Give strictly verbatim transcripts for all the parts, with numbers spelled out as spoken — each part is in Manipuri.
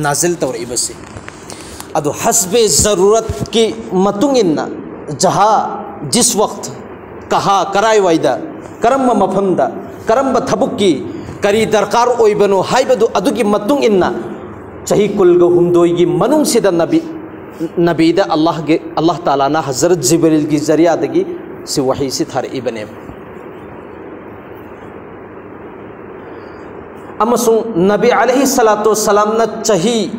ꯅꯥꯖꯤꯜ ꯇꯧꯔꯛꯏꯕꯁꯤ꯫ ꯑꯗꯨ ꯍꯁꯕꯦ ꯖꯔꯨꯔꯠꯀꯤ ꯃꯇꯨꯡ ꯏꯟꯅ ꯖꯍꯥ ꯖꯤꯁ ꯋꯛꯠ ꯀꯍꯥ ꯀꯔꯥꯏꯋꯥꯏꯗ ꯀꯔꯝꯕ ꯃꯐꯝꯗ ꯀꯔꯝꯕ ꯊꯕꯛꯀꯤ ꯀꯔꯤ ꯗꯔꯀꯥꯔ ꯑꯣꯏꯕꯅꯣ ꯍꯥꯏꯕꯗꯨ ꯑꯗꯨꯒꯤ ꯃꯇꯨꯡ ꯏꯟꯅ ꯆꯍꯤ ꯀꯨꯟꯒ ꯍꯨꯝꯗꯣꯏꯒꯤ ꯃꯅꯨꯡꯁꯤꯗ ꯅꯕꯤ ꯅꯕꯤꯗ ꯑꯜꯂꯥꯍꯒꯤ ꯑꯜꯂꯥꯍ ꯇꯥꯂꯥꯅ ꯍꯖꯔꯠ ꯖꯤꯕꯔꯤꯜꯒꯤ ꯖꯔꯤꯌꯥꯗꯒꯤ ꯁꯤ ꯋꯥꯍꯩꯁꯤ ꯊꯥꯔꯛꯏꯕꯅꯦꯕ꯫ ꯑꯃꯁꯨꯡ ꯅꯕꯤ ꯑꯂꯩꯍꯤ ꯁꯂꯥꯇꯨ ꯁꯂꯥꯝꯅ ꯆꯍꯤ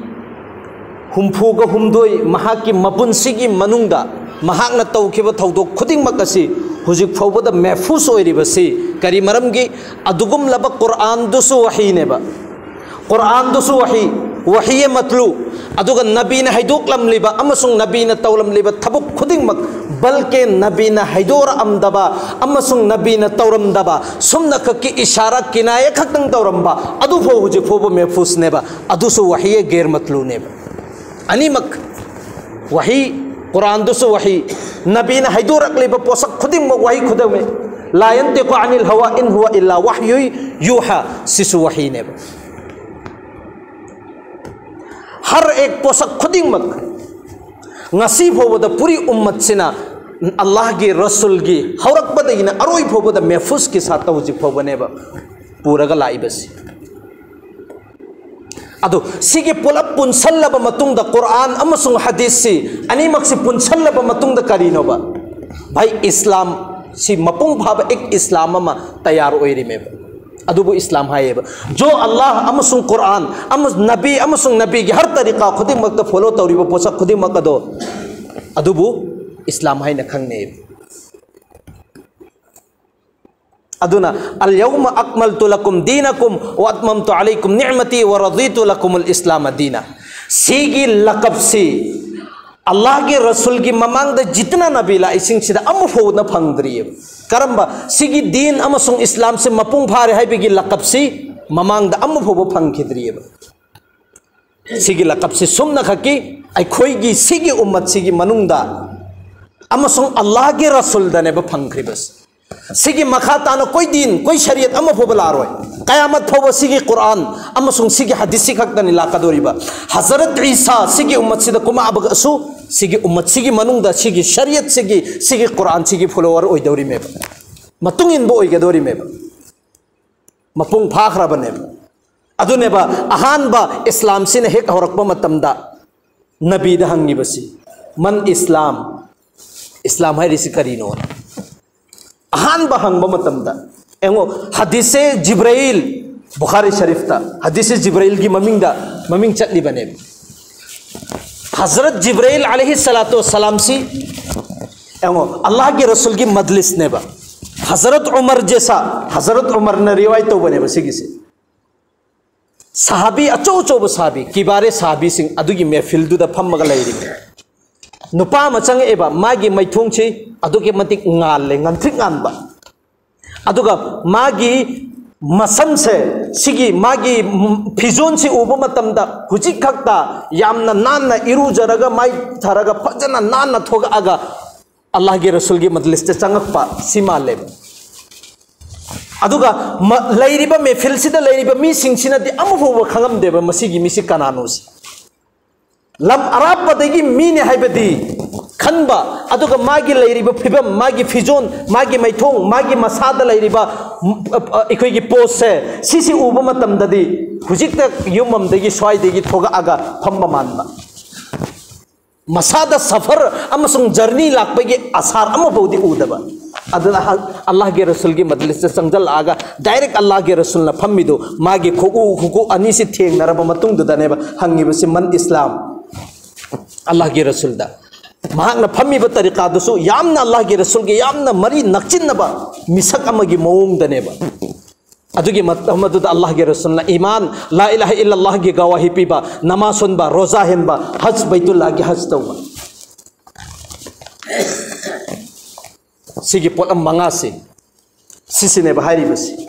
ꯍꯨꯝꯐꯨꯒ ꯍꯨꯝꯗꯣꯏ ꯃꯍꯥꯛꯀꯤ ꯃꯄꯨꯟꯁꯤꯒꯤ ꯃꯅꯨꯡꯗ ꯃꯍꯥꯛꯅ ꯇꯧꯈꯤꯕ ꯊꯧꯗꯣꯛ ꯈꯨꯗꯤꯡꯃꯛ ꯑꯁꯤ ꯍꯧꯖꯤꯛ ꯐꯥꯎꯕꯗ ꯃꯦꯐꯨꯁ ꯑꯣꯏꯔꯤꯕꯁꯤ ꯀꯔꯤ ꯃꯔꯝꯒꯤ? ꯑꯗꯨꯒꯨꯝꯂꯕ ꯀꯨꯔꯥꯟꯗꯨꯁꯨ ꯋꯥꯍꯤꯅꯦꯕ꯫ ꯀꯨꯔꯥꯟꯗꯨꯁꯨ ꯋꯥꯍꯤ, ꯋꯥꯍꯤꯌꯦ ꯃꯠꯂꯨ꯫ ꯑꯗꯨꯒ ꯅꯕꯤꯅ ꯍꯩꯗꯣꯛꯂꯝꯂꯤꯕ ꯑꯃꯁꯨꯡ ꯅꯕꯤꯅ ꯇꯧꯔꯝꯂꯤꯕ ꯊꯕꯛ ꯈꯨꯗꯤꯡꯃꯛ, ꯕꯜꯀꯦ ꯅꯕꯤꯅ ꯍꯩꯗꯣꯔꯛꯑꯝꯗꯕ ꯑꯃꯁꯨꯡ ꯅꯕꯤꯅ ꯇꯧꯔꯝꯗꯕ ꯁꯨꯝꯅꯈꯛꯀꯤ ꯏꯁꯥꯔꯥ ꯀꯤꯅꯥꯌꯥ ꯈꯛꯇꯪ ꯇꯧꯔꯝꯕ ꯑꯗꯨꯐꯥꯎ ꯍꯧꯖꯤꯛ ꯐꯥꯎꯕ ꯃꯦꯐꯨꯁꯅꯦꯕ꯫ ꯑꯗꯨꯁꯨ ꯋꯥꯍꯤꯌꯦ ꯒꯦꯔ ꯃꯠꯂꯨꯅꯦꯕ꯫ ꯑꯅꯤꯃꯛ ꯋꯥꯍꯤ, ꯀꯨꯔꯥꯟꯗꯨꯁꯨ ꯋꯥꯍꯤ, ꯅꯕꯤꯅ ꯍꯩꯗꯣꯔꯛꯂꯤꯕ ꯄꯣꯠꯁꯛ ꯈꯨꯗꯤꯡꯃꯛ ꯋꯥꯍꯤ ꯈꯨꯗꯝꯃꯤ꯫ ꯂꯥ ꯌꯟꯇꯤꯀꯨ ꯑꯅꯤꯜ ꯍꯋꯥ ꯏꯟ ꯍꯨꯋꯥ ꯏꯜꯂꯥ ꯋꯥꯍꯌꯨ ꯌꯨꯍꯥ, ꯁꯤꯁꯨ ꯋꯥꯍꯤꯅꯦꯕ꯫ ꯍꯔ ꯑꯦꯛ ꯄꯣꯠꯁꯛ ꯈꯨꯗꯤꯡꯃꯛ ꯉꯁꯤ ꯐꯥꯎꯕꯗ ꯄꯨꯔꯤ ꯎꯝꯃꯠꯁꯤꯅ ꯑꯜꯂꯥꯍꯒꯤ ꯔꯁꯨꯜꯒꯤ ꯍꯧꯔꯛꯄꯗꯒꯤꯅ ꯑꯔꯣꯏ ꯐꯥꯎꯕꯗ ꯃꯦꯐꯨꯁꯀꯤ ꯁꯥꯠꯇ ꯍꯧꯖꯤꯛ ꯐꯥꯎꯕꯅꯦꯕ ꯄꯨꯔꯒ ꯂꯥꯛꯏꯕꯁꯤ꯫ ꯑꯗꯣ ꯁꯤꯒꯤ ꯄꯨꯂꯞ ꯄꯨꯟꯁꯜꯂꯕ ꯃꯇꯨꯡꯗ ꯀꯨꯔꯥꯟ ꯑꯃꯁꯨꯡ ꯍꯗꯤꯁꯁꯤ ꯑꯅꯤꯃꯛꯁꯤ ꯄꯨꯟꯁꯜꯂꯕ ꯃꯇꯨꯡꯗ ꯀꯔꯤꯅꯣꯕ? ꯚꯥꯏ, ꯏꯁꯂꯥꯝ ꯁꯤ ꯃꯄꯨꯡ ꯐꯥꯕ ꯑꯦꯛ ꯏꯁꯂꯥꯝ ꯑꯃ ꯇꯌꯥꯔ ꯑꯣꯏꯔꯤꯃꯦꯕ꯫ ꯑꯗꯨꯕꯨ ꯏꯁꯂꯥꯝ ꯍꯥꯏꯌꯦꯕ꯫ ꯖꯣ ꯑꯜꯂꯥꯍ ꯑꯃꯁꯨꯡ ꯀꯨꯔꯥꯟ ꯑꯃ ꯅꯕꯤ ꯑꯃꯁꯨꯡ ꯅꯕꯤꯒꯤ ꯍꯔ ꯇꯔꯤꯀꯥ ꯈꯨꯗꯤꯡꯃꯛꯇ ꯐꯣꯂꯣ ꯇꯧꯔꯤꯕ ꯄꯣꯠꯁꯛ ꯈꯨꯗꯤꯡꯃꯛ ꯑꯗꯣ ꯑꯗꯨꯕꯨ ꯏꯁꯂꯥꯝ ꯍꯥꯏꯅ ꯈꯪꯅꯩꯌꯦꯕ꯫ ꯑꯗꯨꯅ, "اليوم أكملت لكم دينكم وأتممت عليكم نعمتي ورضيت لكم الإسلام دينا"꯫ ꯁꯤꯒꯤ ꯂꯀꯞꯁꯤ ꯑꯜꯂꯥꯍꯒꯤ ꯔꯁꯨꯜꯒꯤ ꯃꯃꯥꯡꯗ ꯖꯤꯇꯅ ꯅꯕꯤ ꯂꯥꯛꯏꯁꯤꯡꯁꯤꯗ ꯑꯃꯐꯥꯎꯅ ꯐꯪꯗ꯭ꯔꯤꯑꯕ꯫ ꯀꯔꯝꯕ? ꯁꯤꯒꯤ ꯗꯤꯟ ꯑꯃꯁꯨꯡ ꯏꯁꯂꯥꯝꯁꯤ ꯃꯄꯨꯡ ꯐꯥꯔꯦ ꯍꯥꯏꯕꯒꯤ ꯂꯀꯞꯁꯤ ꯃꯃꯥꯡꯗ ꯑꯃꯐꯥꯎꯕ ꯐꯪꯈꯤꯗ꯭ꯔꯤꯑꯕ꯫ ꯁꯤꯒꯤ ꯂꯀꯞꯁꯤ ꯁꯨꯝꯅꯈꯛꯀꯤ ꯑꯩꯈꯣꯏꯒꯤ ꯁꯤꯒꯤ ꯎꯝꯃꯠꯁꯤꯒꯤ ꯃꯅꯨꯡꯗ ꯑꯃꯁꯨꯡ ꯑꯜꯂꯥꯍꯒꯤ ꯔꯁꯨꯜꯗꯅꯦꯕ ꯐꯪꯈ꯭ꯔꯤꯕꯁꯤ꯫ ꯁꯤꯒꯤ ꯃꯈꯥ ꯇꯥꯅ ꯀꯣꯏ ꯗꯤꯟ, ꯀꯣꯏ ꯁꯔꯤꯌꯠ ꯑꯃ ꯐꯥꯎꯕ ꯂꯥꯛꯑꯔꯣꯏ꯫ ꯀꯌꯥꯃꯠ ꯐꯥꯎꯕ ꯁꯤꯒꯤ ꯀꯨꯔꯥꯟ ꯑꯃꯁꯨꯡ ꯁꯤꯒꯤ ꯍꯗꯤꯁꯁꯤ ꯈꯛꯇꯅꯤ ꯂꯥꯛꯀꯗꯧꯔꯤꯕ꯫ ꯍꯖꯔꯠ ꯏꯁꯥ ꯁꯤꯒꯤ ꯎꯝꯃꯠꯁꯤꯗ ꯀꯨꯝꯃꯛꯑꯕꯒꯁꯨ ꯁꯤꯒꯤ ꯎꯝꯃꯠꯁꯤꯒꯤ ꯃꯅꯨꯡꯗ ꯁꯤꯒꯤ ꯁꯔꯤꯌꯠꯁꯤꯒꯤ, ꯁꯤꯒꯤ ꯀꯨꯔꯥꯟꯁꯤꯒꯤ follower ꯑꯣꯏꯗꯧꯔꯤꯃꯦꯕ, ꯃꯇꯨꯡ ꯏꯟꯕ ꯑꯣꯏꯒꯗꯧꯔꯤꯃꯦꯕ꯫ ꯃꯄꯨꯡ ꯐꯥꯈ꯭ꯔꯕꯅꯦꯕ꯫ ꯑꯗꯨꯅꯦꯕ ꯑꯍꯥꯟꯕ ꯏꯁꯂꯥꯝꯁꯤꯅ ꯍꯦꯛ ꯍꯧꯔꯛꯄ ꯃꯇꯝꯗ ꯅꯕꯤꯗ ꯍꯪꯉꯤꯕꯁꯤ, "ꯃꯟ ꯏꯁꯂꯥꯝ?" ꯏꯁꯂꯥꯝ ꯍꯥꯏꯔꯤꯁꯤ ꯀꯔꯤꯅꯣ? ꯑꯍꯥꯟꯕ ꯍꯪꯕ ꯃꯇꯝꯗ, ꯌꯦꯡꯉꯣ, ꯍꯗꯤꯁꯦ ꯖꯤꯕ꯭ꯔꯥꯏꯜ, ꯕꯨꯈꯥꯔꯤ ꯁꯔꯤꯐꯇ ꯍꯗꯤꯁꯦ ꯖꯤꯕ꯭ꯔꯥꯏꯜꯒꯤ ꯃꯃꯤꯡꯗ ꯃꯃꯤꯡ ꯆꯠꯂꯤꯕꯅꯦꯕ꯫ ꯍꯖꯔꯠ ꯖꯤꯕ꯭ꯔꯥꯏꯜ ꯑꯂꯩꯍꯤ ꯁꯂꯥꯇꯨ ꯋꯁꯁꯂꯥꯝꯁꯤ, ꯌꯦꯡꯉꯣ, ꯑꯜꯂꯥꯍꯒꯤ ꯔꯁꯨꯜꯒꯤ ꯃꯖꯂꯤꯁꯅꯦꯕ꯫ ꯍꯖꯔꯠ ꯎꯃꯔ ꯖꯦꯁꯥ, ꯍꯖꯔꯠ ꯎꯃꯔꯅ ꯔꯤꯋꯥꯌꯠ ꯇꯧꯕꯅꯦꯕ ꯁꯤꯒꯤꯁꯦ꯫ ꯁꯍꯥꯕꯤ ꯑꯆꯧ ꯑꯆꯧꯕ ꯁꯍꯥꯕꯤ, ꯀꯤꯕꯥꯔꯦ ꯁꯍꯥꯕꯤꯁꯤꯡ ꯑꯗꯨꯒꯤ ꯃꯦꯐꯤꯜꯗꯨꯗ ꯐꯝꯃꯒ ꯂꯩꯔꯤꯕ ꯅꯨꯄꯥ ꯑꯃ ꯆꯪꯉꯛꯑꯦꯕ꯫ ꯃꯥꯒꯤ ꯃꯩꯊꯣꯡꯁꯤ ꯑꯗꯨꯛꯀꯤ ꯃꯇꯤꯛ ꯉꯥꯜꯂꯦ, ꯉꯥꯟꯇ꯭ꯔꯤꯛ ꯉꯥꯟꯕ꯫ ꯑꯗꯨꯒ ꯃꯥꯒꯤ ꯃꯁꯝꯁꯦ, ꯁꯤꯒꯤ ꯃꯥꯒꯤ ꯐꯤꯖꯣꯜꯁꯤ ꯎꯕ ꯃꯇꯝꯗ ꯍꯧꯖꯤꯛ ꯈꯛꯇ ꯌꯥꯝꯅ ꯅꯥꯟꯅ ꯏꯔꯨꯖꯔꯒ ꯃꯥꯏ ꯊꯥꯔꯒ ꯐꯖꯅ ꯅꯥꯟꯅ ꯊꯣꯛꯂꯛꯑꯒ ꯑꯜꯂꯥꯍꯒꯤ ꯔꯁꯨꯜꯒꯤ ꯃꯖꯂꯤꯁꯇ ꯆꯪꯉꯛꯄ ꯁꯤ ꯃꯥꯜꯂꯦꯕ꯫ ꯑꯗꯨꯒ ꯃ-, ꯂꯩꯔꯤꯕ ꯃꯦꯐꯤꯜꯁꯤꯗ ꯂꯩꯔꯤꯕ ꯃꯤꯁꯤꯡꯁꯤꯅꯗꯤ ꯑꯃ ꯐꯥꯎꯕ ꯈꯪꯉꯝꯗꯦꯕ ꯃꯁꯤꯒꯤ ꯃꯤꯁꯤ ꯀꯅꯥꯅꯣꯁꯤ꯫ ꯂꯝ ꯑꯔꯥꯞꯄꯗꯒꯤ ꯃꯤꯅꯤ ꯍꯥꯏꯕꯗꯤ ꯈꯟꯕ, ꯑꯗꯨꯒ ꯃꯥꯒꯤ ꯂꯩꯔꯤꯕ ꯐꯤꯕꯝ, ꯃꯥꯒꯤ ꯐꯤꯖꯣꯜ, ꯃꯥꯒꯤ ꯃꯩꯊꯣꯡ, ꯃꯥꯒꯤ ꯃꯁꯥꯗ ꯂꯩꯔꯤꯕ, ꯎꯝ, ꯑ, ꯑ, ꯑꯩꯈꯣꯏꯒꯤ ꯄꯣꯁꯁꯦ, ꯁꯤꯁꯤ ꯎꯕ ꯃꯇꯝꯗꯗꯤ ꯍꯧꯖꯤꯛꯇ ꯌꯨꯝ ꯑꯃꯗꯒꯤ ꯁ꯭ꯋꯥꯏꯗꯒꯤ ꯊꯣꯛꯂꯛꯑꯒ ꯐꯝꯕ ꯃꯥꯟꯕ꯫ ꯃꯁꯥꯗ ꯁꯐꯔ ꯑꯃꯁꯨꯡ ꯖꯔꯅꯤ ꯂꯥꯛꯄꯒꯤ ꯑꯁꯥꯔ ꯑꯃꯐꯥꯎꯗꯤ ꯎꯗꯕ꯫ ꯑꯗꯨꯅ ꯍ-, ꯑꯜꯂꯥꯍꯒꯤ ꯔꯁꯨꯜꯒꯤ ꯃꯖꯂꯤꯁꯇ ꯆꯪꯁꯤꯜꯂꯛꯑꯒ ꯗꯥꯏꯔꯦꯛ ꯑꯜꯂꯥꯍꯒꯤ ꯔꯁꯨꯜꯅ ꯐꯝꯃꯤꯗꯨ, ꯃꯥꯒꯤ ꯈꯨꯀꯨ, ꯈꯨꯀꯨ ꯑꯅꯤꯁꯤ ꯊꯦꯡꯅꯔꯕ ꯃꯇꯨꯡꯗꯨꯗꯅꯦꯕ ꯍꯪꯉꯤꯕꯁꯤ, "ꯃꯟ ꯏꯁꯂꯥꯝ?" ꯑꯜꯂꯥꯍꯒꯤ ꯔꯁꯨꯜꯗ꯫ ꯃꯍꯥꯛꯅ ꯐꯝꯃꯤꯕ ꯇꯔꯤꯀꯥꯗꯨꯁꯨ ꯌꯥꯝꯅ ꯑꯜꯂꯥꯍꯒꯤ ꯔꯁꯨꯜꯒꯤ ꯌꯥꯝꯅ ꯃꯔꯤ ꯅꯛꯆꯤꯟꯅꯕ ꯃꯤꯁꯛ ꯑꯃꯒꯤ ꯃꯑꯣꯡꯗꯅꯦꯕ꯫ ꯑꯗꯨꯒꯤ ꯃꯇꯝ ꯑꯗꯨꯗ ꯑꯜꯂꯥꯍꯒꯤ ꯔꯁꯨꯜꯅ ꯏꯃꯥꯟ, ꯂꯥ ꯏꯂꯥꯍ ꯏꯜꯂꯜꯂꯥꯍꯒꯤ ꯒꯋꯥꯍꯤ ꯄꯤꯕ, ꯅꯃꯥꯖ ꯁꯣꯟꯕ, ꯔꯣꯖꯥ ꯍꯦꯟꯕ, ꯍꯖ, ꯕꯩꯇꯨꯜꯂꯥꯍꯒꯤ ꯍꯖ ꯇꯧꯕ꯫ ꯁꯤꯒꯤ ꯄꯣꯠꯂꯝ ꯃꯉꯥꯁꯤ, ꯁꯤꯁꯤꯅꯦꯕ ꯍꯥꯏꯔꯤꯕꯁꯤ꯫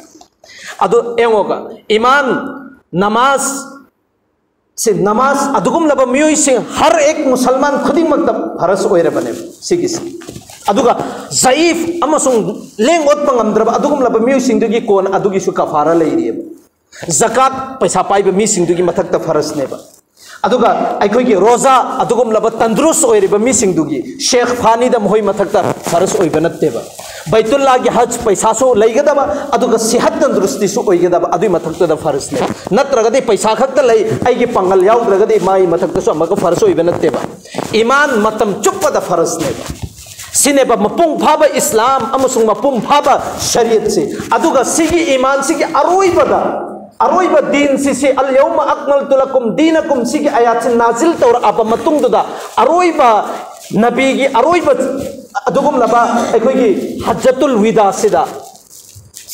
ꯑꯗꯨ ꯌꯦꯡꯉꯣꯒ, ꯏꯃꯥꯟ, ꯅꯃꯥꯖ, ꯁꯤ ꯅꯃꯥꯖ ꯑꯗꯨꯒꯨꯝꯂꯕ ꯃꯤꯑꯣꯏꯁꯤꯡ ꯍꯔ ꯑꯦꯛ ꯃꯨꯁꯜꯃꯥꯟ ꯈꯨꯗꯤꯡꯃꯛꯇ ꯐꯔꯖ ꯑꯣꯏꯔꯕꯅꯦꯕ ꯁꯤꯒꯤꯁꯤ꯫ ꯑꯗꯨꯒ ꯖꯌꯤꯐ ꯑꯃꯁꯨꯡ ꯂꯦꯡ ꯑꯣꯠꯄ ꯉꯝꯗ꯭ꯔꯕ ꯑꯗꯨꯒꯨꯝꯂꯕ ꯃꯤꯑꯣꯏꯁꯤꯡꯗꯨꯒꯤ ꯀꯣꯟꯅ ꯑꯗꯨꯒꯤꯁꯨ ꯀꯐꯥꯔꯥ ꯂꯩꯔꯤꯑꯕ꯫ ꯖꯀꯥꯠ ꯄꯩꯁꯥ ꯄꯥꯏꯕ ꯃꯤꯁꯤꯡꯗꯨꯒꯤ ꯃꯊꯛꯇ ꯐꯔꯖꯅꯦꯕ꯫ ꯑꯗꯨꯒ ꯑꯩꯈꯣꯏꯒꯤ ꯔꯣꯖꯥ ꯑꯗꯨꯒꯨꯝꯂꯕ ꯇꯟꯗꯨꯔꯨꯁ ꯑꯣꯏꯔꯤꯕ ꯃꯤꯁꯤꯡꯗꯨꯒꯤ ꯁꯦꯈ ꯐꯥꯅꯤꯗ ꯃꯈꯣꯏ ꯃꯊꯛꯇ ꯐꯔꯖ ꯑꯣꯏꯕ ꯅꯠꯇꯦꯕ꯫ ꯕꯩꯇꯨꯜꯂꯥꯒꯤ ꯍꯖ ꯄꯩꯁꯥꯁꯨ ꯂꯩꯒꯗꯕ, ꯑꯗꯨꯒ ꯁꯤꯍꯠ ꯇꯟꯗꯨꯔꯨꯁꯇꯤꯁꯨ ꯑꯣꯏꯒꯗꯕ, ꯑꯗꯨꯒꯤ ꯃꯊꯛꯇꯗ ꯐꯔꯖꯅꯦꯕ꯫ ꯅꯠꯇ꯭ꯔꯒꯗꯤ ꯄꯩꯁꯥ ꯈꯛꯇ ꯂꯩ, ꯑꯩꯒꯤ ꯄꯥꯡꯒꯜ ꯌꯥꯎꯗ꯭ꯔꯒꯗꯤ ꯃꯥꯒꯤ ꯃꯊꯛꯇꯁꯨ ꯑꯃꯨꯛꯀ ꯐꯔꯖ ꯑꯣꯏꯕ ꯅꯠꯇꯦꯕ꯫ ꯏꯃꯥꯟ ꯃꯇꯝ ꯆꯨꯞꯄꯗ ꯐꯔꯖꯅꯦꯕ꯫ ꯁꯤꯅꯦꯕ ꯃꯄꯨꯡ ꯐꯥꯕ ꯏꯁꯂꯥꯝ ꯑꯃꯁꯨꯡ ꯃꯄꯨꯡ ꯐꯥꯕ ꯁꯔꯤꯌꯠꯁꯤ꯫ ꯑꯗꯨꯒ ꯁꯤꯒꯤ ꯏꯃꯥꯟꯁꯤꯒꯤ ꯑꯔꯣꯏꯕꯗ, ꯑꯔꯣꯏꯕ ꯗꯤꯟꯁꯤ, ꯁꯤ "ꯑꯜ ꯌꯧꯃ ꯑꯛꯃꯜꯇꯨ ꯂꯀꯨꯝ ꯗꯤꯅꯀꯨꯝ", ꯁꯤꯒꯤ ꯑꯌꯥꯠꯁꯤ ꯅꯥꯖꯤꯜ ꯇꯧꯔꯛꯑꯕ ꯃꯇꯨꯡꯗꯨꯗ, ꯑꯔꯣꯏꯕ ꯅꯕꯤꯒꯤ ꯑꯔꯣꯏꯕ ꯑꯗꯨꯒꯨꯝꯂꯕ ꯑꯩꯈꯣꯏꯒꯤ ꯍꯖ꯭ꯖꯇꯨꯜ ꯋꯤꯗꯥꯁꯤꯗ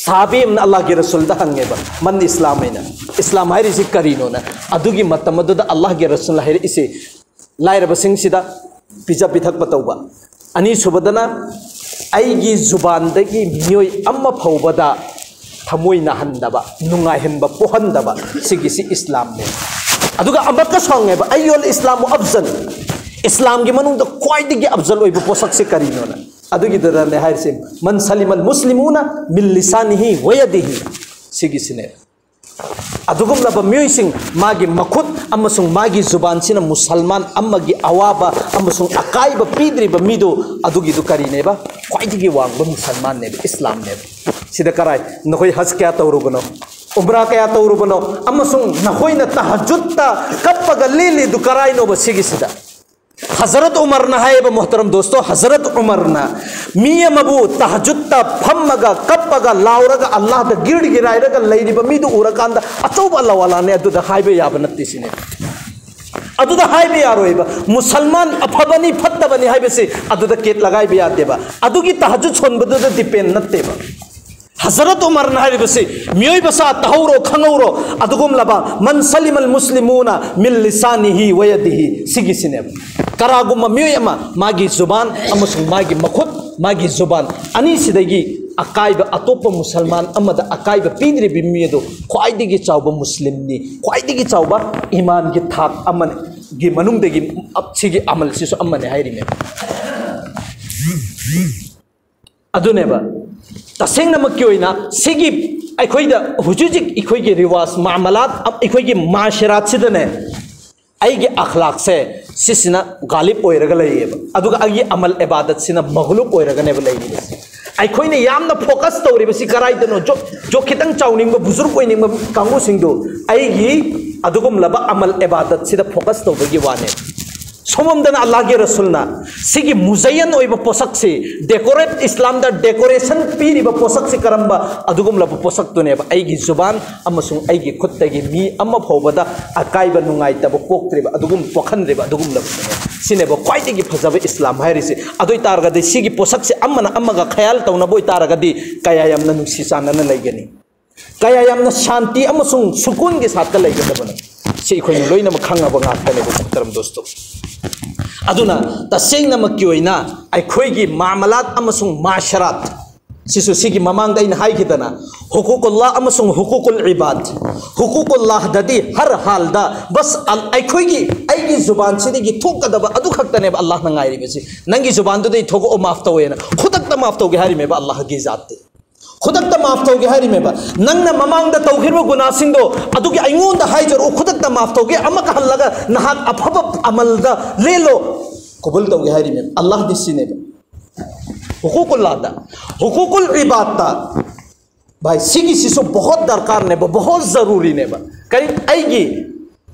ꯁꯍꯥꯕꯤ ꯑꯃꯅ ꯑꯜꯂꯥꯍꯒꯤ ꯔꯁꯨꯜꯗ ꯍꯪꯉꯦꯕ, "ꯃꯟ ꯏꯁꯂꯥꯝ?" ꯍꯥꯏꯅ, "ꯏꯁꯂꯥꯝ ꯍꯥꯏꯔꯤꯁꯤ ꯀꯔꯤꯅꯣꯅ?" ꯑꯗꯨꯒꯤ ꯃꯇꯝ ꯑꯗꯨꯗ ꯑꯜꯂꯥꯍꯒꯤ ꯔꯁꯨꯜꯅ ꯍꯥꯏꯔꯛꯏꯁꯦ, ꯂꯥꯏꯔꯕꯁꯤꯡꯁꯤꯗ ꯄꯤꯖ ꯄꯤꯊꯛꯄ ꯇꯧꯕ꯫ ꯑꯅꯤꯁꯨꯕꯗꯅ, ꯑꯩꯒꯤ ꯖꯨꯕꯥꯟꯗꯒꯤ ꯃꯤꯑꯣꯏ ꯑꯃ ꯐꯥꯎꯕꯗ ꯊꯃꯣꯏ ꯅꯥꯍꯟꯗꯕ, ꯅꯨꯡꯉꯥꯏꯍꯟꯕ ꯄꯣꯛꯍꯟꯗꯕ, ꯁꯤꯒꯤꯁꯤ ꯏꯁꯂꯥꯝꯅꯦ꯫ ꯑꯗꯨꯒ ꯑꯃꯨꯛꯀꯁꯨ ꯍꯪꯉꯦꯕ, "ꯑꯩꯌꯣꯜ ꯏꯁꯂꯥꯃꯨ ꯑꯐꯖꯜ", ꯏꯁꯂꯥꯝꯒꯤ ꯃꯅꯨꯡꯗ ꯈ꯭ꯋꯥꯏꯗꯒꯤ ꯑꯐꯖꯜ ꯑꯣꯏꯕ ꯄꯣꯠꯁꯛꯁꯤ ꯀꯔꯤꯅꯣꯅ? ꯑꯗꯨꯒꯤꯗꯨꯗꯅꯦ ꯍꯥꯏꯔꯤꯁꯦ, "ꯃꯟ ꯁꯂꯤꯃꯜ ꯃꯨꯁꯂꯤꯃꯨꯅ ꯃꯤꯜ ꯂꯤꯁꯥꯅꯤꯍꯤ ꯋꯌꯗꯤꯍꯤ", ꯁꯤꯒꯤꯁꯤꯅꯦ꯫ ꯑꯗꯨꯒꯨꯝꯂꯕ ꯃꯤꯑꯣꯏꯁꯤꯡ, ꯃꯥꯒꯤ ꯃꯈꯨꯠ ꯑꯃꯁꯨꯡ ꯃꯥꯒꯤ ꯖꯨꯕꯥꯟꯁꯤꯅ ꯃꯨꯁꯜꯃꯥꯟ ꯑꯃꯒꯤ ꯑꯋꯥꯕ ꯑꯃꯁꯨꯡ ꯑꯀꯥꯏꯕ ꯄꯤꯗ꯭ꯔꯤꯕ ꯃꯤꯗꯨ, ꯑꯗꯨꯒꯤꯗꯨ ꯀꯔꯤꯅꯦꯕ? ꯈ꯭ꯋꯥꯏꯗꯒꯤ ꯋꯥꯡꯕ ꯃꯨꯁꯜꯃꯥꯟꯅꯦꯕ, ꯏꯁꯂꯥꯝꯅꯦꯕ꯫ ꯁꯤꯗ ꯀꯔꯥꯏ? ꯅꯈꯣꯏ ꯍꯖ ꯀꯌꯥ ꯇꯧꯔꯨꯕꯅꯣ? ꯎꯝꯔꯥ ꯀꯌꯥ ꯇꯧꯔꯨꯕꯅꯣ? ꯑꯃꯁꯨꯡ ꯅꯈꯣꯏꯅ ꯇꯍꯖꯨꯠꯇ ꯀꯞꯄꯒ ꯂꯦꯜꯂꯤꯗꯨ ꯀꯔꯥꯏꯅꯣꯕ? ꯁꯤꯒꯤꯁꯤꯗ ꯍꯖꯔꯠ ꯎꯃꯔꯅ ꯍꯥꯏꯌꯦꯕ, ꯃꯣꯍꯇꯔꯝ ꯗꯣꯁꯇꯣ, ꯍꯖꯔꯠ ꯎꯃꯔꯅ ꯃꯤ ꯑꯃꯕꯨ ꯇꯍꯖꯨꯠꯇ ꯐꯝꯃꯒ, ꯀꯞꯄꯒ, ꯂꯥꯎꯔꯒ, ꯑꯜꯂꯥꯍꯗ ꯒꯤꯔꯒꯤꯔꯥꯏꯔꯒ ꯂꯩꯔꯤꯕ ꯃꯤꯗꯨ ꯎꯔꯀꯥꯟꯗ, "ꯑꯆꯧꯕ ꯑꯜꯂꯥꯍ ꯋꯥꯂꯥꯅꯦ", ꯑꯗꯨꯗ ꯍꯥꯏꯕ ꯌꯥꯕ ꯅꯠꯇꯦ ꯁꯤꯅꯦ꯫ ꯑꯗꯨꯗ ꯍꯥꯏꯕ ꯌꯥꯔꯣꯏꯕ꯫ ꯃꯨꯁꯜꯃꯥꯟ ꯑꯐꯕꯅꯤ, ꯐꯠꯇꯕꯅꯤ ꯍꯥꯏꯕꯁꯤ ꯑꯗꯨꯗ ꯀꯦꯠ ꯂꯒꯥꯏꯕ ꯌꯥꯗꯦꯕ꯫ ꯑꯗꯨꯒꯤ ꯇꯍꯖꯨꯠ ꯁꯣꯟꯕꯗꯨꯗ ꯗꯤꯄꯦꯟ ꯅꯠꯇꯦꯕ꯫ ꯍꯖꯔꯠ ꯎꯃꯔꯅ ꯍꯥꯏꯔꯤꯕꯁꯤ, ꯃꯤꯑꯣꯏꯕ ꯁꯥ ꯇꯍꯧꯔꯣ, ꯈꯪꯍꯧꯔꯣ, ꯑꯗꯨꯒꯨꯝꯂꯕ "ꯃꯟ ꯁꯂꯤꯃꯜ ꯃꯨꯁꯂꯤꯃꯨꯅ ꯃꯤꯜ ꯂꯤꯁꯥꯅꯤꯍꯤ ꯋꯌꯗꯤꯍꯤ", ꯁꯤꯒꯤꯁꯤꯅꯦꯕ꯫ ꯀꯔꯥꯒꯨꯝꯕ ꯃꯤꯑꯣꯏ ꯑꯃ ꯃꯥꯒꯤ ꯖꯨꯕꯥꯟ ꯑꯃꯁꯨꯡ ꯃꯥꯒꯤ ꯃꯈꯨꯠ, ꯃꯥꯒꯤ ꯖꯨꯕꯥꯟ ꯑꯅꯤꯁꯤꯗꯒꯤ ꯑꯀꯥꯏꯕ, ꯑꯇꯣꯞꯄ ꯃꯨꯁꯜꯃꯥꯟ ꯑꯃꯗ ꯑꯀꯥꯏꯕ ꯄꯤꯗ꯭ꯔꯤꯕ ꯃꯤ ꯑꯗꯨ ꯈ꯭ꯋꯥꯏꯗꯒꯤ ꯆꯥꯎꯕ ꯃꯨꯁꯂꯤꯝꯅꯤ, ꯈ꯭ꯋꯥꯏꯗꯒꯤ ꯆꯥꯎꯕ ꯏꯃꯥꯟꯒꯤ ꯊꯥꯛ ꯑꯃꯒꯤ ꯃꯅꯨꯡꯗꯒꯤ ꯁꯤꯒꯤ ꯑꯃꯜꯁꯤꯁꯨ ꯑꯃꯅꯤ ꯍꯥꯏꯔꯤꯅꯦ꯫ ꯑꯗꯨꯅꯦꯕ ꯇꯁꯦꯡꯅꯃꯛꯀꯤ ꯑꯣꯏꯅ ꯁꯤꯒꯤ ꯑꯩꯈꯣꯏꯗ ꯍꯧꯖꯤꯛ ꯍꯧꯖꯤꯛ ꯑꯩꯈꯣꯏꯒꯤ ꯔꯤꯋꯥꯖ ꯃꯥꯃꯂꯥꯠ, ꯑꯩꯈꯣꯏꯒꯤ ꯃꯥꯁꯤꯔꯥꯠꯁꯤꯗꯅꯦ ꯑꯩꯒꯤ ꯑꯈ꯭ꯂꯥꯛꯁꯦ ꯁꯤꯁꯤꯅ ꯒꯥꯂꯤꯞ ꯑꯣꯏꯔꯒ ꯂꯩꯌꯦꯕ, ꯑꯗꯨꯒ ꯑꯩꯒꯤ ꯑꯃꯜ ꯑꯦꯕꯥꯗꯠꯁꯤꯅ ꯃꯒꯂꯨꯞ ꯑꯣꯏꯔꯒꯅꯦꯕ ꯂꯩꯔꯤꯕꯁꯦ꯫ ꯑꯩꯈꯣꯏꯅ ꯌꯥꯝꯅ ꯐꯣꯀꯁ ꯇꯧꯔꯤꯕꯁꯤ ꯀꯔꯥꯏꯗꯅꯣ? ꯖꯣ ꯖꯣ ꯈꯤꯇꯪ ꯆꯥꯎꯅꯤꯡꯕ, ꯕꯨꯖꯨꯔꯛ ꯑꯣꯏꯅꯤꯡꯕ ꯀꯥꯡꯕꯨꯁꯤꯡꯗꯨ ꯑꯩꯒꯤ ꯑꯗꯨꯒꯨꯝꯂꯕ ꯑꯃꯜ ꯑꯦꯕꯥꯗꯠꯁꯤꯗ ꯐꯣꯀꯁ ꯇꯧꯕꯒꯤ ꯋꯥꯅꯦ꯫ ꯁꯣꯝꯂꯣꯝꯗꯅ ꯑꯜꯂꯥꯍꯒꯤ ꯔꯁꯨꯜꯅ ꯁꯤꯒꯤ ꯃꯨꯖꯌꯟ ꯑꯣꯏꯕ ꯄꯣꯠꯁꯛꯁꯤ, ꯗꯦꯀꯣꯔꯦꯠ, ꯏꯁꯂꯥꯝꯗ ꯗꯦꯀꯣꯔꯦꯁꯟ ꯄꯤꯔꯤꯕ ꯄꯣꯠꯁꯛꯁꯤ ꯀꯔꯝꯕ ꯑꯗꯨꯒꯨꯝꯂꯕ ꯄꯣꯠꯁꯛꯇꯨꯅꯦꯕ? ꯑꯩꯒꯤ ꯖꯨꯕꯥꯟ ꯑꯃꯁꯨꯡ ꯑꯩꯒꯤ ꯈꯨꯠꯇꯒꯤ ꯃꯤ ꯑꯃ ꯐꯥꯎꯕꯗ ꯑꯀꯥꯏꯕ ꯅꯨꯡꯉꯥꯏꯇꯕ ꯄꯣꯛꯇ꯭ꯔꯤꯕ, ꯑꯗꯨꯒꯨꯝ ꯄꯣꯛꯍꯟꯗ꯭ꯔꯤꯕ ꯑꯗꯨꯒꯨꯝꯂꯕꯗꯨꯅꯦ꯫ ꯁꯤꯅꯦꯕ ꯈ꯭ꯋꯥꯏꯗꯒꯤ ꯐꯖꯕ ꯏꯁꯂꯥꯝ ꯍꯥꯏꯔꯤꯁꯤ꯫ ꯑꯗꯨ ꯑꯣꯏ ꯇꯥꯔꯒꯗꯤ ꯁꯤꯒꯤ ꯄꯣꯠꯁꯛꯁꯦ ꯑꯃꯅ ꯑꯃꯒ ꯈꯌꯥꯜ ꯇꯧꯅꯕ ꯑꯣꯏ ꯇꯥꯔꯒꯗꯤ ꯀꯌꯥ ꯌꯥꯝꯅ ꯅꯨꯡꯁꯤ ꯆꯥꯟꯅꯅ ꯂꯩꯒꯅꯤ, ꯀꯌꯥ ꯌꯥꯝꯅ ꯁꯥꯟꯇꯤ ꯑꯃꯁꯨꯡ ꯁꯨꯀꯨꯟꯒꯤ ꯁꯥꯠꯇ ꯂꯩꯒꯗꯕꯅꯣ꯫ ꯁꯤ ꯑꯩꯈꯣꯏꯅ ꯂꯣꯏꯅꯃꯛ ꯈꯪꯉꯕ ꯉꯥꯛꯇꯅꯦꯕ, ꯃꯨꯍꯇꯔꯝ ꯗꯣꯁꯇꯣ꯫ ꯑꯗꯨꯅ ꯇꯁꯦꯡꯅꯃꯛꯀꯤ ꯑꯣꯏꯅ ꯑꯩꯈꯣꯏꯒꯤ ꯃꯥꯃꯂꯥꯠ ꯑꯃꯁꯨꯡ ꯃꯥꯁꯔꯥꯠ ꯁꯤꯁꯨ ꯁꯤꯒꯤ ꯃꯃꯥꯡꯗ ꯑꯩꯅ ꯍꯥꯏꯈꯤꯗꯅ, ꯍꯨꯀꯨꯀꯨꯜꯂꯥ ꯑꯃꯁꯨꯡ ꯍꯨꯀꯨꯀꯨꯜ ꯏꯕꯥꯗ, ꯍꯨꯀꯨꯀꯨꯜꯂꯥꯍꯗꯗꯤ ꯍꯔ ꯍꯥꯜꯗ ꯕꯁ ꯑꯜ-, ꯑꯩꯈꯣꯏꯒꯤ, ꯑꯩꯒꯤ ꯖꯨꯕꯥꯟꯁꯤꯗꯒꯤ ꯊꯣꯛꯀꯗꯕ ꯑꯗꯨ ꯈꯛꯇꯅꯦꯕ ꯑꯜꯂꯥꯍꯅ ꯉꯥꯏꯔꯤꯕꯁꯤ꯫ ꯅꯪꯒꯤ ꯖꯨꯕꯥꯟꯗꯨꯗꯒꯤ ꯊꯣꯛꯂꯛꯑꯣ, ꯃꯥꯐ ꯇꯧꯋꯦꯅ ꯈꯨꯗꯛꯇ ꯃꯥꯐ ꯇꯧꯒꯦ ꯍꯥꯏꯔꯤꯃꯦꯕ ꯑꯜꯂꯥꯍꯒꯤ ꯖꯥꯠꯇꯤ꯫ ꯈꯨꯗꯛꯇ ꯃꯥꯐ ꯇꯧꯒꯦ ꯍꯥꯏꯔꯤꯃꯦꯕ꯫ ꯅꯪꯅ ꯃꯃꯥꯡꯗ ꯇꯧꯈꯤꯕ ꯒꯨꯅꯥꯁꯤꯡꯗꯣ ꯑꯗꯨꯒꯤ ꯑꯩꯉꯣꯟꯗ ꯍꯥꯏꯖꯔꯛꯑꯣ, ꯈꯨꯗꯛꯇ ꯃꯥꯐ ꯇꯧꯒꯦ, ꯑꯃꯨꯛꯀ ꯍꯜꯂꯒ ꯅꯍꯥꯛ ꯑꯐꯕ ꯑꯃꯜꯗ ꯂꯦꯜꯂꯣ, ꯀꯕꯨꯜ ꯇꯧꯒꯦ ꯍꯥꯏꯔꯤꯃꯦꯕ꯫ ꯑꯜꯂꯥꯍꯗꯤ ꯁꯤꯅꯦꯕ꯫ ꯍꯨꯀꯨꯀꯨꯜꯂꯥꯗ, ꯍꯨꯀꯨꯀꯨꯜ ꯏꯕꯥꯗꯇ, ꯚꯥꯏ, ꯁꯤꯒꯤꯁꯤꯁꯨ ꯕꯍꯣꯠ ꯗꯔꯀꯥꯔꯅꯦꯕ, ꯕꯍꯣꯠ ꯖꯔꯨꯔꯤꯅꯦꯕ꯫ ꯀꯔꯤ? ꯑꯩꯒꯤ,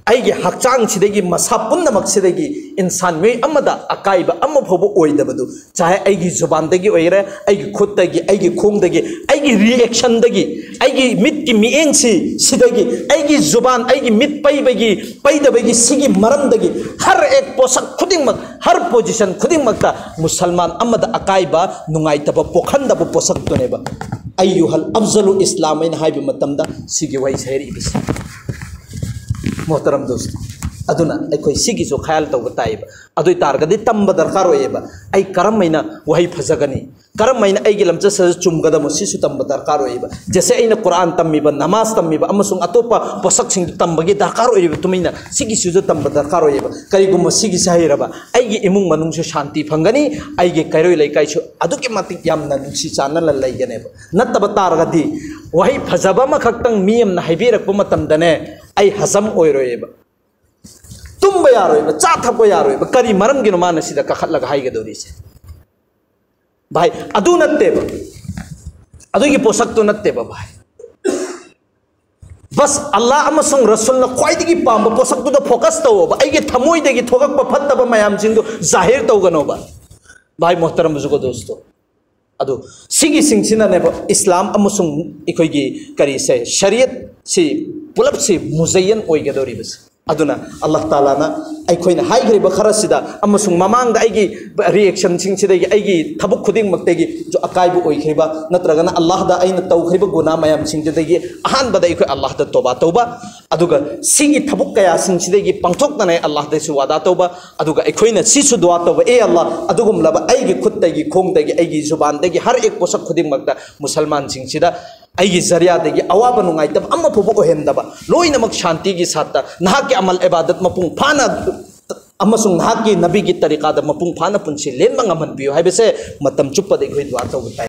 ꯑꯩꯒꯤ ꯍꯛꯆꯥꯡꯁꯤꯗꯒꯤ, ꯃꯁꯥ ꯄꯨꯝꯅꯃꯛꯁꯤꯗꯒꯤ ꯏꯟꯁꯥꯟ ꯃꯤꯑꯣꯏ ꯑꯃꯗ ꯑꯀꯥꯏꯕ ꯑꯃ ꯐꯥꯎꯕ ꯑꯣꯏꯗꯕꯗꯨ, ꯆꯥꯍꯦ ꯑꯩꯒꯤ ꯖꯨꯕꯥꯟꯗꯒꯤ ꯑꯣꯏꯒꯦꯔꯥ, ꯑꯩꯒꯤ ꯈꯨꯠꯇꯒꯤ, ꯑꯩꯒꯤ ꯈꯣꯡꯗꯒꯤ, ꯑꯩꯒꯤ ꯔꯤꯑꯦꯛꯁꯟꯗꯒꯤ, ꯑꯩꯒꯤ ꯃꯤꯠꯀꯤ ꯃꯤꯠꯌꯦꯡꯁꯤ ꯁꯤꯗꯒꯤ, ꯑꯩꯒꯤ ꯖꯨꯕꯥꯟ, ꯑꯩꯒꯤ ꯃꯤꯠ ꯄꯩꯕꯒꯤ, ꯄꯩꯗꯕꯒꯤ ꯁꯤꯒꯤ ꯃꯔꯝꯗꯒꯤ ꯍꯔ ꯑꯦꯛ ꯄꯣꯁꯛ ꯈꯨꯗꯤꯡꯃꯛ, ꯍꯔ ꯄꯣꯖꯤꯁꯟ ꯈꯨꯗꯤꯡꯃꯛꯇ ꯃꯨꯁꯜꯃꯥꯟ ꯑꯃꯗ ꯑꯀꯥꯏꯕ, ꯅꯨꯡꯉꯥꯏꯇꯕ ꯄꯣꯛꯍꯟꯗꯕ ꯄꯣꯁꯛꯇꯨꯅꯦꯕ ꯑꯩꯌꯨꯍꯜ ꯑꯐꯖꯂꯨ ꯏꯁꯂꯥꯝ ꯑꯩꯅ ꯍꯥꯏꯕ ꯃꯇꯝꯗ ꯁꯤꯒꯤ ꯋꯥꯍꯩꯁꯦ ꯍꯥꯏꯔꯛꯏꯕꯁꯦ꯫ ꯃꯣꯍꯇꯔꯝ ꯗꯣꯁꯇꯣ, ꯑꯗꯨꯅ ꯑꯩꯈꯣꯏ ꯁꯤꯒꯤꯁꯨ ꯈꯌꯥꯜ ꯇꯧꯕ ꯇꯥꯏꯌꯦꯕ꯫ ꯑꯗꯨ ꯑꯣꯏ ꯇꯥꯔꯒꯗꯤ ꯇꯝꯕ ꯗꯔꯀꯥꯔ ꯑꯣꯏꯌꯦꯕ꯫ ꯑꯩ ꯀꯔꯝ ꯍꯥꯏꯅ ꯋꯥꯍꯩ ꯐꯖꯒꯅꯤ, ꯀꯔꯝ ꯍꯥꯏꯅ ꯑꯩꯒꯤ ꯂꯝꯆꯠ ꯁꯥꯖꯠ ꯆꯨꯝꯒꯗꯕꯅꯣ, ꯁꯤꯁꯨ ꯇꯝꯕ ꯗꯔꯀꯥꯔ ꯑꯣꯏꯌꯦꯕ꯫ ꯖꯦꯁꯦ ꯑꯩꯅ ꯀꯨꯔꯥꯟ ꯇꯝꯃꯤꯕ, ꯅꯃꯥꯖ ꯇꯝꯃꯤꯕ ꯑꯃꯁꯨꯡ ꯑꯇꯣꯞꯄ ꯄꯣꯠꯁꯛꯁꯤꯡꯗꯨ ꯇꯝꯕꯒꯤ ꯗꯔꯀꯥꯔ ꯑꯣꯏꯔꯤꯕ ꯇꯨꯃꯤꯟꯅ ꯁꯤꯒꯤꯁꯤꯁꯨ ꯇꯝꯕ ꯗꯔꯀꯥꯔ ꯑꯣꯏꯌꯦꯕ꯫ ꯀꯔꯤꯒꯨꯝꯕ ꯁꯤꯒꯤꯁꯦ ꯍꯩꯔꯕ ꯑꯩꯒꯤ ꯏꯃꯨꯡ ꯃꯅꯨꯡꯁꯨ ꯁꯥꯟꯇꯤ ꯐꯪꯒꯅꯤ, ꯑꯩꯒꯤ ꯀꯩꯔꯣꯏ ꯂꯩꯀꯥꯏꯁꯨ ꯑꯗꯨꯛꯀꯤ ꯃꯇꯤꯛ ꯌꯥꯝꯅ ꯅꯨꯡꯁꯤ ꯆꯥꯟꯅꯅ ꯂꯩꯒꯅꯦꯕ꯫ ꯅꯠꯇꯕ ꯇꯥꯔꯒꯗꯤ ꯋꯥꯍꯩ ꯐꯖꯕ ꯑꯃꯈꯛꯇꯪ ꯃꯤ ꯑꯃꯅ ꯍꯥꯏꯕꯤꯔꯛꯄ ꯃꯇꯝꯗꯅꯦ, ꯑꯩ ꯍꯖꯝ ꯑꯣꯏꯔꯣꯏꯌꯦꯕ, ꯇꯨꯝꯕ ꯌꯥꯔꯣꯏꯕ, ꯆꯥ ꯊꯛꯄ ꯌꯥꯔꯣꯏꯕ꯫ ꯀꯔꯤ ꯃꯔꯝꯒꯤꯅꯣ ꯃꯥꯅ ꯁꯤꯗ ꯀꯥꯈꯠꯂꯒ ꯍꯥꯏꯒꯗꯧꯔꯤꯁꯦ? ꯚꯥꯏ, ꯑꯗꯨ ꯅꯠꯇꯦꯕ, ꯑꯗꯨꯒꯤ ꯄꯣꯠꯁꯛꯇꯨ ꯅꯠꯇꯦꯕ ꯚꯥꯏ꯫ ꯕꯁ ꯑꯜꯂꯥ ꯑꯃꯁꯨꯡ ꯔꯁꯨꯜꯅ ꯈ꯭ꯋꯥꯏꯗꯒꯤ ꯄꯥꯝꯕ ꯄꯣꯠꯁꯛꯇꯨꯗ ꯐꯣꯀꯁ ꯇꯧꯑꯣꯕ꯫ ꯑꯩꯒꯤ ꯊꯃꯣꯏꯗꯒꯤ ꯊꯣꯛꯂꯛꯄ ꯐꯠꯇꯕ ꯃꯌꯥꯝꯁꯤꯡꯗꯨ ꯖꯥꯍꯤꯔ ꯇꯧꯒꯅꯣꯕ꯫ ꯚꯥꯏ ꯃꯣꯍꯇꯔꯝ ꯕꯨꯖꯨꯔꯒ ꯗꯣꯁꯇꯣ, ꯑꯗꯨ ꯁꯤꯒꯤꯁꯤꯡꯁꯤꯅꯅꯦꯕ ꯏꯁꯂꯥꯝ ꯑꯃꯁꯨꯡ ꯑꯩꯈꯣꯏꯒꯤ ꯀꯔꯤꯁꯦ, ꯁꯔꯤꯌꯠꯁꯤ ꯄꯨꯂꯞꯁꯤ ꯃꯨꯖꯩꯌꯟ ꯑꯣꯏꯒꯗꯧꯔꯤꯕꯁꯦ꯫ ꯑꯗꯨꯅ ꯑꯜꯂꯥꯍ ꯇꯥꯂꯥꯅ ꯑꯩꯈꯣꯏꯅ ꯍꯥꯏꯈ꯭ꯔꯤꯕ ꯈꯔꯁꯤꯗ ꯑꯃꯁꯨꯡ ꯃꯃꯥꯡꯗ ꯑꯩꯒꯤ ꯔꯤꯑꯦꯛꯁꯟꯁꯤꯡꯁꯤꯗꯒꯤ, ꯑꯩꯒꯤ ꯊꯕꯛ ꯈꯨꯗꯤꯡꯃꯛꯇꯒꯤ ꯑꯀꯥꯏꯕ ꯑꯣꯏꯈ꯭ꯔꯤꯕ ꯅꯠꯇ꯭ꯔꯒꯅ ꯑꯜꯂꯥꯍꯗ ꯑꯩꯅ ꯇꯧꯈ꯭ꯔꯤꯕ ꯒꯨꯅꯥ ꯃꯌꯥꯝꯁꯤꯡꯗꯨꯗꯒꯤ ꯑꯍꯥꯟꯕꯗ ꯑꯩꯈꯣꯏ ꯑꯜꯂꯥꯍꯗ ꯇꯣꯕꯥ ꯇꯧꯕ, ꯑꯗꯨꯒ ꯁꯤꯒꯤ ꯊꯕꯛ ꯀꯌꯥꯁꯤꯡꯁꯤꯗꯒꯤ ꯄꯥꯡꯊꯣꯛꯇꯅ ꯑꯜꯂꯥꯍꯗꯁꯨ ꯋꯥꯗꯥ ꯇꯧꯕ, ꯑꯗꯨꯒ ꯑꯩꯈꯣꯏꯅ ꯁꯤꯁꯨ ꯗꯨꯋꯥ ꯇꯧꯕ, "ꯑꯦ ꯑꯜꯂꯥꯍ, ꯑꯗꯨꯒꯨꯝꯂꯕ ꯑꯩꯒꯤ ꯈꯨꯠꯇꯒꯤ, ꯈꯣꯡꯗꯒꯤ, ꯑꯩꯒꯤ ꯖꯨꯕꯥꯟꯗꯒꯤ ꯍꯔ ꯑꯦꯛ ꯄꯣꯠꯁꯛ ꯈꯨꯗꯤꯡꯃꯛꯇ ꯃꯨꯁꯜꯃꯥꯟꯁꯤꯡꯁꯤꯗ ꯑꯩꯒꯤ ꯖꯔꯤꯌꯥꯗꯒꯤ ꯑꯋꯥꯕ ꯅꯨꯡꯉꯥꯏꯇꯕ ꯑꯃ ꯐꯥꯎꯕ ꯑꯣꯏꯍꯟꯗꯕ, ꯂꯣꯏꯅꯃꯛ ꯁꯥꯟꯇꯤꯒꯤ ꯁꯥꯠꯇ ꯅꯍꯥꯛꯀꯤ ꯑꯃꯜ ꯏꯕꯥꯗꯠ ꯃꯄꯨꯡ ꯐꯥꯅ ꯑꯃꯁꯨꯡ ꯅꯍꯥꯛꯀꯤ ꯅꯕꯤꯒꯤ ꯇꯔꯤꯀꯥꯗ ꯃꯄꯨꯡ ꯐꯥꯅ ꯄꯨꯟꯁꯤ ꯂꯦꯟꯕ ꯉꯝꯍꯟꯕꯤꯌꯨ" ꯍꯥꯏꯕꯁꯦ ꯃꯇꯝ ꯆꯨꯞꯄꯗ ꯑꯩꯈꯣꯏ ꯗꯨꯋꯥ ꯇꯧꯕ ꯇꯥꯏ꯫